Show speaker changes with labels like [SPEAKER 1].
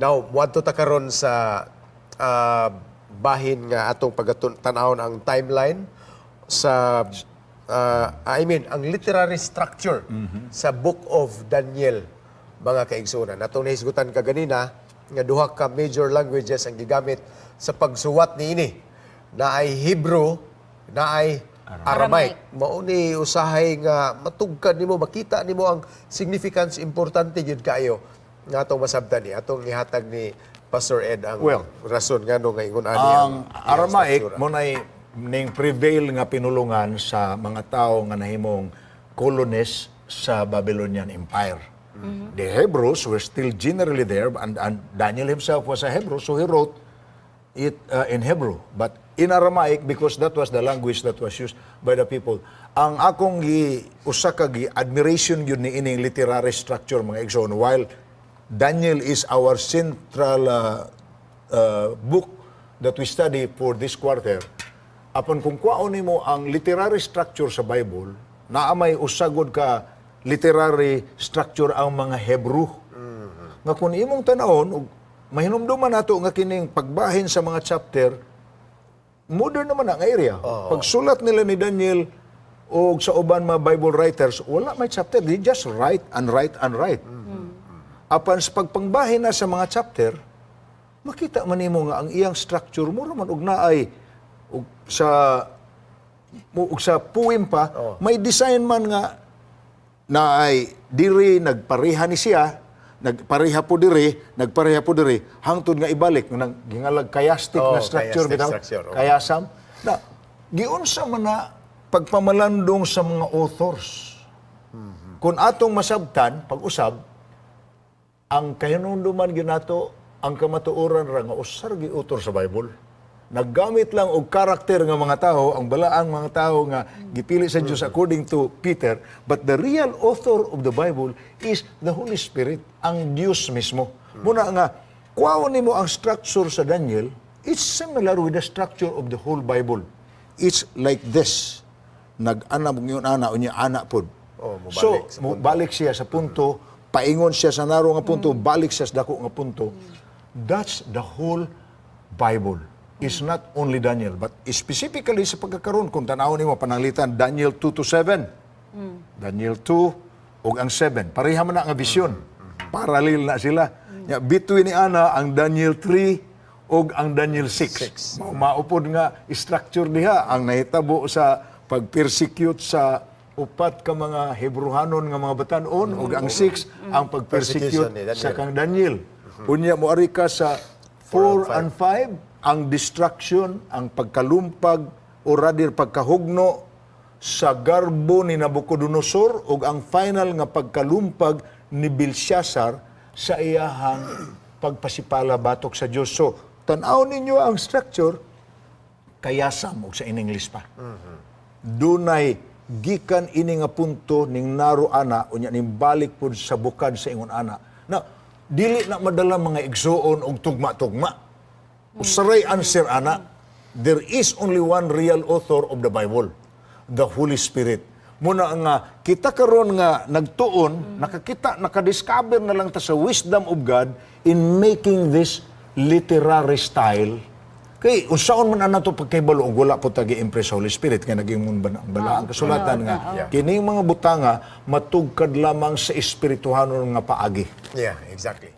[SPEAKER 1] Now, muadto ta karon sa bahin nga atong pagtan-awon ang timeline sa I mean, ang literary structure sa Book of Daniel, mga kaigsuonan. Atong nahisgutan kaganina nga duha ka major languages ang gigamit sa pagsuwat niini, naay Hebrew, naay Aramaic. Mao ni usahay nga matugkad nimo, makita nimo ang significance. Importante gyud kaayo nga atong masabtan ni atong ihatag ni Pastor Ed ang
[SPEAKER 2] Well,
[SPEAKER 1] rason ngano nga ingon ani
[SPEAKER 2] ang Aramaic
[SPEAKER 1] iyang
[SPEAKER 2] mo nay ning prevail nga pinulungan sa mga tao nga nahimong colonists sa Babylonian Empire. The Hebrews were still generally there and Daniel himself was a Hebrew, so he wrote it in Hebrew but in Aramaic because that was the language that was used by the people. Ang akong gi usa ka gi admiration gyud ni ining literary structure, mga igsoon, while Daniel is our central book that we study for this quarter, apan kung kuwaon nimo ang literary structure sa Bible, naa may usa gud ka literary structure ang mga Hebrew. Nga kung imong tanawon ug mahinumduman nato nga kining pagbahin sa mga chapter, modern naman ang area. Pagsulat nila ni Daniel o sa uban mga Bible writers, wala may chapter. They just write and write and write. Apan sa pagpangbahin na sa mga chapter, makita man nimo nga ang iyang structure mura man og naay og sa og sa poem pa, may design man nga naay diri nagpareha ni siya, nagpareha po diri, nagpareha po diri, hangtod nga ibalik nang gingalag chiastic
[SPEAKER 1] Oh,
[SPEAKER 2] nga structure
[SPEAKER 1] chiastic
[SPEAKER 2] bitaw.
[SPEAKER 1] Structure, oh.
[SPEAKER 2] Chiasm na giunsa man na pagpamalandong sa mga authors. Kung atong masabtan pag-usab ang kahinumduman ginato, ang kamatuoran ra nga usa ra gyud author sa Bible. Naggamit lang og karakter nga mga tao, ang balaang mga tao nga gipili sa Dios according to Peter, but the real author of the Bible is the Holy Spirit, ang Dios mismo. Muna nga kuwaon nimo ang structure sa Daniel, it's similar with the structure of the whole Bible. It's like this. Nag-ana mo ngayon ana unya ana pod.
[SPEAKER 1] Oh, mobalik
[SPEAKER 2] So,
[SPEAKER 1] sa
[SPEAKER 2] balik siya sa punto, paingon siya sa naro nga punto, balik siya sa dako nga punto. That's the whole Bible. It's not only Daniel, but specifically sa pagkakaroon, kung tanawon nimo pananglitan Daniel 2 to 7. Daniel 2 ug ang 7. Pareha man na nga vision. Parallel na sila. Ya, between ni ana ang Daniel 3 ug ang Daniel 6. Maupod nga structure diha ang nahitabo sa pag-persecute sa upat ka mga Hebrehanon nga mga batan-on ug ang 6 ang pag-persecute
[SPEAKER 1] Persecution ni Daniel.
[SPEAKER 2] Sa kang Daniel. Unya moari ka sa 4 and 5, ang destruction, ang pagkalumpag o rather pagkahugno sa garbo ni Nabucodonosor ug ang final nga pagkalumpag ni Belshazzar sa iyahang pagpasipala batok sa Dios. So, tan-aw ninyo ang structure, chiasm og sa in English pa. Dunay gikan ini nga punto ning naro ana, unya ning balik pud sa bukad sa ingon ana. Na dili na madala, mga igsuon, og tugma-tugma. Usa ray answer ana. There is only one real author of the Bible, the Holy Spirit. Muna nga kita karon nga nagtuon, nakakita, nakadiscover na lang ta sa wisdom of God in making this literary style. Kay unsaon man ana to pagkahibalo og wala po ta gi-impress sa Holy Spirit nga naging ba ang balaang kasulatan nga kining mga butanga matugkad lamang sa espirituhanon nga paagi?
[SPEAKER 1] Yeah, exactly.